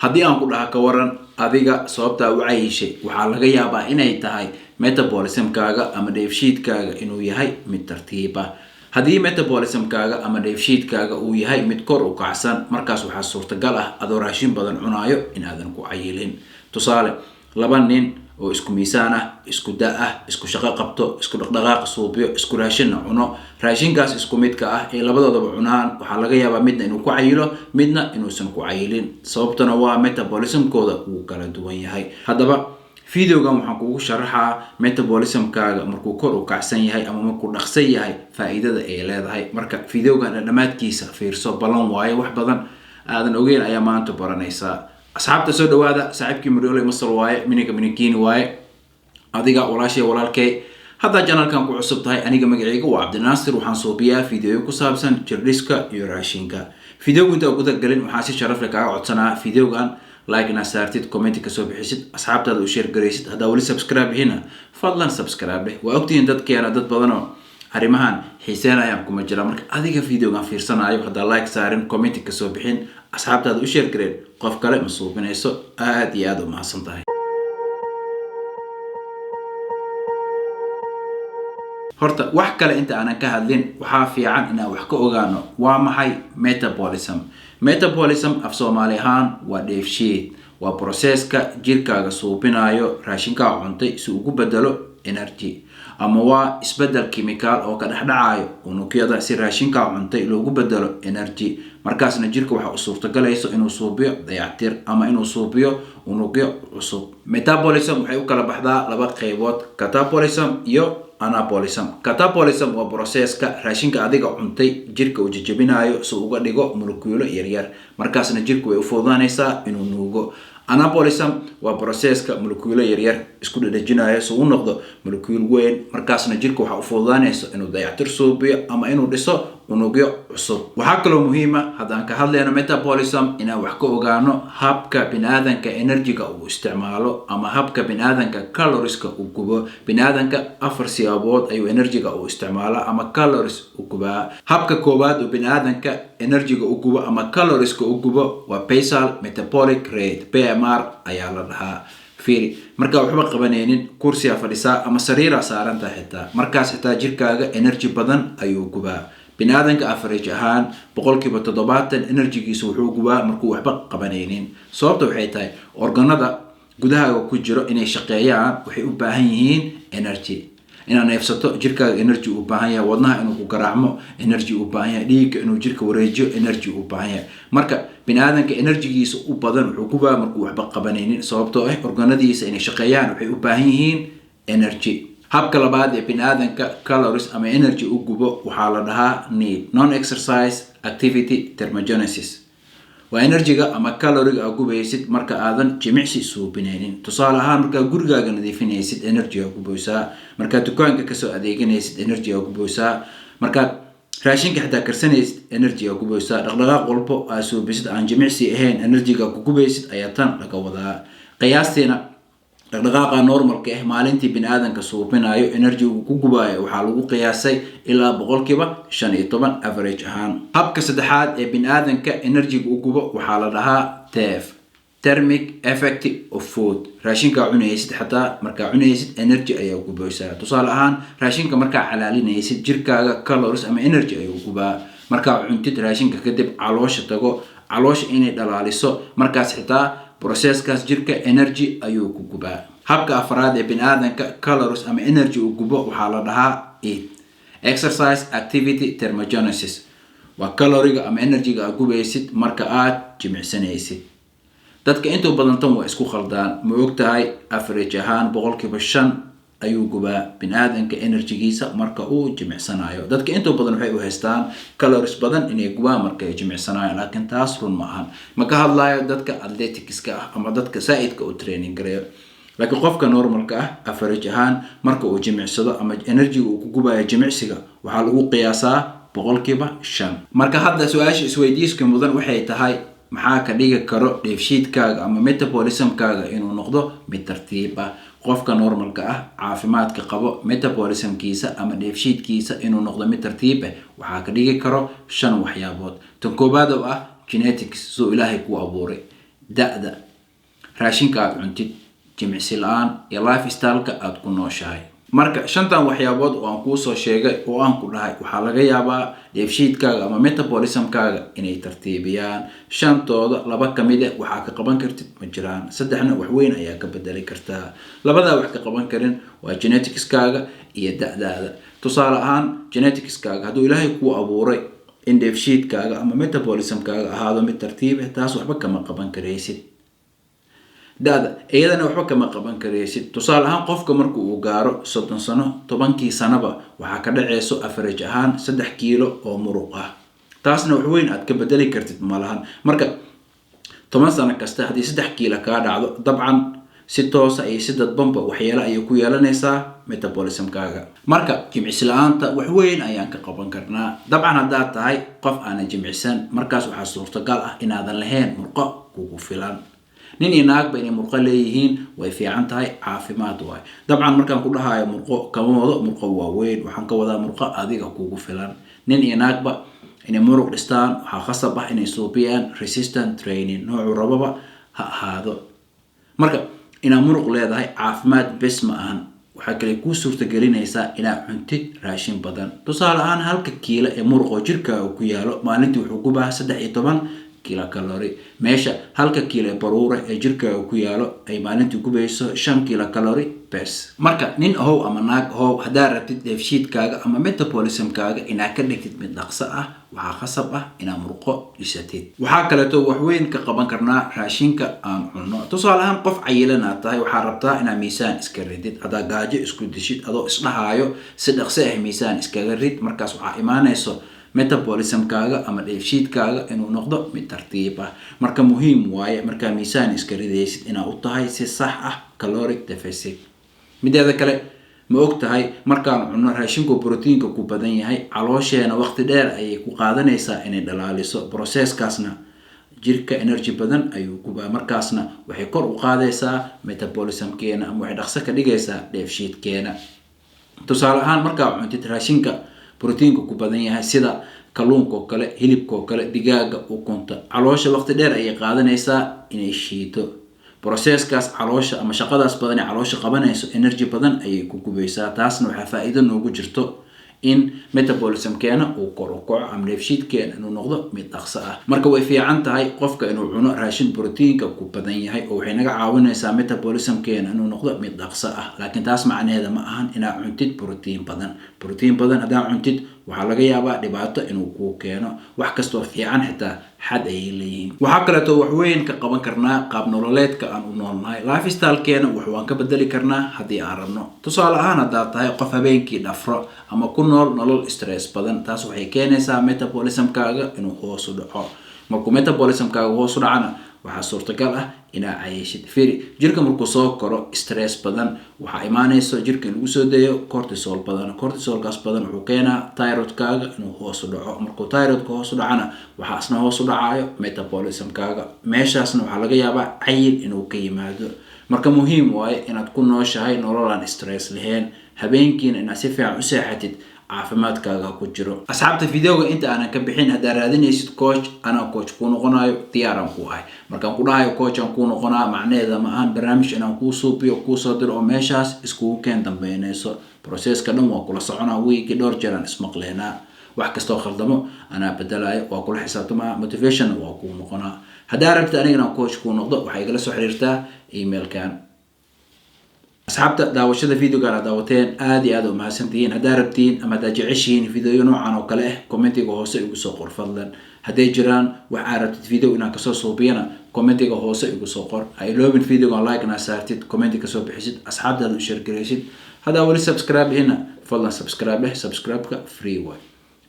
Haddii aan ku dhaha ka waran adiga sababtaa u cayishay, waxaa laga yaabaa inay tahay metabolismkaaga ama dheefshiidkaaga inuu yahay mid tartiib ah. Haddii metabolismkaaga ama dheefshiidkaaga uu yahay mid kor u kacsan, markaas waxaa suurtagal ah adoo raashin badan cunaayo inaadan ku cayilin. Tusaale, laba nin oo isku miisaan ah, isku da ah, isku shaqo qabto, isku dhaqdhaqaaq suubiyo, isku raashinna cuno, raashinkaas isku midka ah ee labadoodaba cunaan, waxaa laga yaabaa midna inuu ku cayilo, midna inuusan ku cayilin. Sababtuna waa metabolismkooda wuu kala duwan yahay. Haddaba videogan waxaan kugu sharaxaa metabolismkaaga markuu kor u kacsan yahay ama markuu dhaqsan yahay faa'iidada ay leedahay. Marka videogan dhammaadkiisa fiirso, ballan waayo, wax badan aadan ogeyn ayaa maanta baranaysaa. Asxaabta, soo dhawaada. Saaxiibkii Mariole Masal waaye, mininka mininkiini waaye, adiga walaashay, walaalkay. Haddaa channelkan ku cusub tahay, aniga magacayga waa Cabdinaasir. Waxaan suubiyaa videoyo ku saabsan jirdhiska iyo raashinka. Videogu inta guda galin, waxaan si sharaf leh kaaga codsanaa videogan like inaad saartid, comment kasoo bixisid, asxaabtaada u share garaysid. Haddaa weli subscribe hina, fadlan subscribe dheh. Waa ogtihiin dadkeena dad badanoo arrimahan xiiseynayaan kuma jira. Marka adiga videogan fiirsanayo, haddaa like saarin, comment kasoo bixin, asxaabtaada u share gareen, qof kale ma suubinayso. Aad iyo aad u mahadsan tahay. Horta wax kale inta aanan ka hadlin, waxaa fiican inaan wax ka ogaano waa maxay metabolism. Metabolism af Soomaali ahaan waa dheefshiid. Waa processka jirkaaga suubinayo raashinkaa cuntay si ugu bedelo energy, ama waa isbedel chemical oo ka dhexdhacayo unugyada si raashinkaa cuntay loogu bedelo energy. Markaasna jirka waxaa u suurtagalayso inuu suubiyo dayactir ama inuu suubiyo unugyo cusub. Metabolism waxay u kala baxdaa laba qeybood: catabolism iyo anabolism. Catabolism waa processka raashinka adiga cuntay jirka uu jejebinayo si uga dhigo molekuulo yaryar, markaasna jirku way u fududaanaysaa inuu nuugo. Anabolism waa processka molekuulo yaryar isku dhadhajinayo si uu noqdo molekuul weyn, markaasna jirka waxaa u fududaanayso inuu dayactir suubiyo ama inuu dhiso unugyo cusub. Waxaa kaloo muhiima, haddaan ka hadlayno metabolism, inaan wax ka ogaano habka biniaadanka energyga uu isticmaalo ama habka biniaadanka calorieska uu gubo. Biniaadanka afar siyaabood ayuu energyga uu isticmaalaa ama calories u gubaa. Habka koowaad uu biniaadanka energyga u gubo ama calorieska u gubo waa basal metabolic rate, BMR ayaa la dhahaa. Fiiri, markaa waxba qabanaynin, kursiyaa fadhisaa ama sariiraa saarantaha, xitaa markaas xitaa jirkaaga energy badan ayuu gubaa. Biniaadanka average ahaan 70% energygiisa wuxuu gubaa markuu waxba qabanaynin. Sababta waxay tahay organada gudahaaga ku jiro inay shaqeeyaan waxay u baahan yihiin energy. Inaad neefsato, jirkaaga energy uu baahan yahay. Wadnaha inuu ku garaacmo, energy uu baahan yahay. Dhiigga inuu jirka wareejiyo, energy uu baahan yahay. Marka biniaadanka energygiisa u badan wuxuu gubaa markuu waxba qabanaynin, sababtoo ah organadiisa inay shaqeeyaan waxay u baahan yihiin energy. Habka labaad ee biniaadanka calories ama energy u gubo waxaa la dhahaa NEAT, non exercise activity thermogenesis. Waa energyga ama caloriga aa gubaysid marka aadan jimicsi suubinaynin. Tusaale ahaan, markaa gurigaaga nadiifinaysid, energy aa gubaysaa. Markaad dukaanka kasoo adeeganaysid, energy aa gubaysaa. Markaad raashinka xitaa karsanaysid, energy aa gubaysaa. Dhaqdhaqaaq walbo aa suubisid aan jimicsi ahayn, energyga ku gubaysid ayaa tan laga wadaa. Qiyaastiina dhaqdhaqaaqa normalka ah maalintii biniaadanka suubinayo energygu ku gubaayo waxaa lagu qiyaasay ilaa 15% average ahaan. Habka saddexaad ee biniaadanka energyga u gubo waxaa la dhahaa TEF, thermic effect of food. Raashinkaa cunaysid, xataa markaa cunaysid, energy ayaa gubaysaa. Tusaale ahaan, raashinka markaa calaalinaysid, jirkaaga calories ama energy ayuu gubaa. Markaa cuntid raashinka kadib, caloosha tago, caloosha inay dhalaaliso, markaas xitaa processkaas jirka energy ayuu ku gubaa. Habka afraad ee biniaadanka calories ama energy uu gubo waxaa la dhahaa EAT, exercise activity thermogenesis. Waa caloriga ama energyga aad gubaysid marka aad jimicsanaysid. Dadka intuu badan tan waa isku khaldaan. Ma og tahay average ahaan 5% ayuu gubaa biniaadanka energygiisa marka uu jimicsanayo? Dadka intuu badan waxay u haystaan calories badan inay gubaan marka ay jimicsanayo, laakiin taas run ma ahan. Ma ka hadlayo dadka athleticska ah ama dadka saa-idka u training gareeyo, laakiin qofka normalka ah average ahaan marka uu jimicsado ama energyga uu ku gubayo jimicsiga waxaa lagu qiyaasaa 5%. Marka hadda su-aasha isweydiiska mudan waxay tahay: maxaa ka dhigi karo dheefshiidkaaga ama metabolismkaaga inuu noqdo mid tartiib ah? Qofka normalka ah, caafimaadka qabo, metabolismkiisa ama dheefshiidkiisa inuu noqdo mid tartiib ah waxaa ka dhigi karo shan waxyaabood. Tan koowaad oo ah genetics, suu Ilaahay kuu abuuray. Da-da, raashinka aada cuntid, jimicsi la-aan iyo lifestyleka aada ku nooshahay. Marka shantan waxyaabood oo aan kuusoo sheegay oo aan ku dhahay waxaa laga yaabaa dheefshiidkaaga ama metabolismkaaga inay tartiibiyaan, shantooda laba kamid a waxaa ka qaban kartid ma jiraan, saddexna waxweyn ayaa ka bedeli kartaa. Labadaa wax ka qaban karin waa geneticskaaga iyo da-daada. Tusaale ahaan, geneticskaaga hadduu Ilaahay kuu abuuray in dheefshiidkaaga ama metabolismkaaga ahaado mid tartiib ah, taas waxba kama qaban karaysid. Da-da iyadana waxba kama qaban karaysid. Tusaale ahaan, qofka marka uu gaaro 30 sano, 10-kii sanoba waxaa ka dhaceyso average ahaan 3 kiilo oo muruq ah. Taasna wax weyn aad ka bedeli kartid malahan. Marka 10 sano kasta haddii 3 kiilo kaa dhacdo, dabcan si toosa iyo si dadbanba waxyeelo ayay ku yeelanaysaa metabolismkaaga. Marka jimicsi la-aanta wax weyn ayaan ka qaban karnaa. Dabcan haddaad tahay qof aanan jimicsan, markaas waxaa suurtagal ah inaadan lahayn murqo kugu filan. Nin iyo naagba inay murqo leeyihiin way fiican tahay, caafimaad waay. Dabcan markaan ku dhahayo murqo, kama wado murqo waaweyn, waxaan ka wadaa murqo adiga kugu filan. Nin iyo naagba inay muruq dhistaan waxaa khasab ah inay suubiyaan resistant training, noocuu rababa ha ahaado. Marka inaad muruq leedahay caafimaad bes ma ahan, waxaa kale kuu suurtagelinaysaa inaad cuntid raashin badan. Tusaale ahaan, halka kiilo ee muruqoo jirkaaga ku yaalo maalintii wuxuu ku baha 13 kilocalorie, meesha halka kiilo ee baruura ee jirkaaga ku yaalo ay maalintii gubayso 5 kilocalorie bes. Marka nin ahow ama naag ahow, haddaad rabtid dheefshiidkaaga ama metabolismkaaga inaad ka dhigtid mid dhaqso ah, waxaa khasab ah inaad murqo dhisatid. Waxaa kaleeto waxweyn ka qaban karnaa raashinka aan cunno. Tusaale ahaan, qof cayilan aad tahay, waxaa rabtaa inaad miisaan iska ridid. Haddaa gaajo isku dishid adoo isdhahaayo si dhaqso ah miisaan iskaga rid, markaas waxaa imaanayso metabolismkaaga ama dheefshiidkaaga inuu noqdo mid tartiib ah. Marka muhiim waaye markaa miisaan iska ridaysid inaad u tahay si sax ah caloric deficit. Mideeda kale, ma og tahay markaan cunno raashinku brotiinka ku badan yahay, caloosheena waqti dheer ayay ku qaadanaysaa inay dhalaaliso? Processkaasna jirka energy badan ayuu gubaa, markaasna waxay kor u qaadaysaa metabolismkeena ama waxay dhaqso ka dhigaysaa dheefshiidkeena. Tusaale ahaan, markaa cuntid raashinka brotiinka ku badan yahay sida kalluunka oo kale, hilibka oo kale, digaaga, ukunta, caloosha waqti dheer ayay qaadanaysaa inay shiito. Processkaas caloosha ama shaqadaas badan ee caloosha qabanayso energy badan ayay ku gubaysaa. Taasna waxaa faa-iido noogu jirto in metabolismkeena uu kor u kaco ama dheefshiidkeena inuu noqdo mid dhaqso ah. Marka way fiican tahay qofka inuu cuno raashin brotiinka ku badan yahay, oo waxay naga caawinaysaa metabolismkeena inuu noqdo mid dhaqso ah. Laakiin taas macnaheeda ma ahan inaad cuntid brotiin badan. Brotiin badan haddaa cuntid, waxaa laga yaabaa dhibaato inuu kuu keeno. Wax kastoo fiican xitaa xad ayay leeyihiin. Waxaa kaleeto waxweyn ka qaban karnaa qaab nololeedka aan u noolnahay. Lifestylekeena wax waan ka bedeli karnaa haddii aan rabno. Tusaale ahaan, haddaad tahay qof habeenkii dhafro ama ku nool nolol stress badan, taas waxay keenaysaa metabolismkaaga inuu hoos u dhaco. Markuu metabolismkaaga hoos u dhacana, waxaa suurtagal ah inaa cayishid. Firi, jirka markuu soo koro stress badan, waxaa imaanayso jirka in lagu soo deeyo cortisol badan. Cortisolkaas badan wuxuu keenaa thyroidkaaga inuu hoos u dhaco. Markuu thyroidka hoos u dhacana, waxaa isna hoos u dhacayo metabolismkaaga. Meeshaasna waxaa laga yaabaa cayil inuu ka yimaado. Marka muhiim waaye inaad ku nooshahay nololaan stress lahayn, habeenkiina inaad si fiican u seexatid, caafimaadkaaga ku jiro. Asxaabta, videoga inta aanan ka bixin, haddaa raadinaysid coach, anaa coach kuu noqonayo, diyaaraan ku ahay. Markaan ku dhahayo coach aan kuu noqonaa, macnaheeda ma ahan barnaamij inaan kuu suubiyo, kuu soo diro oo meeshaas iskugu keen dambeynayso. Processka dhan waa kula soconaa, wiigi dhowr jeer aan ismaqleynaa. Wax kastoo khaldamo anaa bedelayo, waa kula xisaabtamaa, motivation waa kuu noqonaa. Haddaa rabta aniga inaan coach kuu noqdo, waxay igala soo xiriirtaa emailkan. Asxaabta, daawashada videogan aad daawateen aad iyo aad u mahadsantihiin. Haddaa rabtiin ama haddaa jeceshihiin videoyo noocan oo kale ah, commentiga hoose igu soo qor fadlan. Hadday jiraan wax aad rabtid video inaan kasoo suubiyana, commentiga hoose igu soo qor. Ha iloobin videogan like naa saartid, commenti kasoo bixisid, asxaabtaada u share garaysid. Haddaa weli subscribe ihina, fadlan subscribe leh, subscribe-ka free way.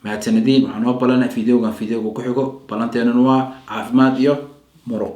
Mahadsanadiin. Waxaa noo balana videogan videoga ku xigo. Balanteenuna waa caafimaad iyo muruq.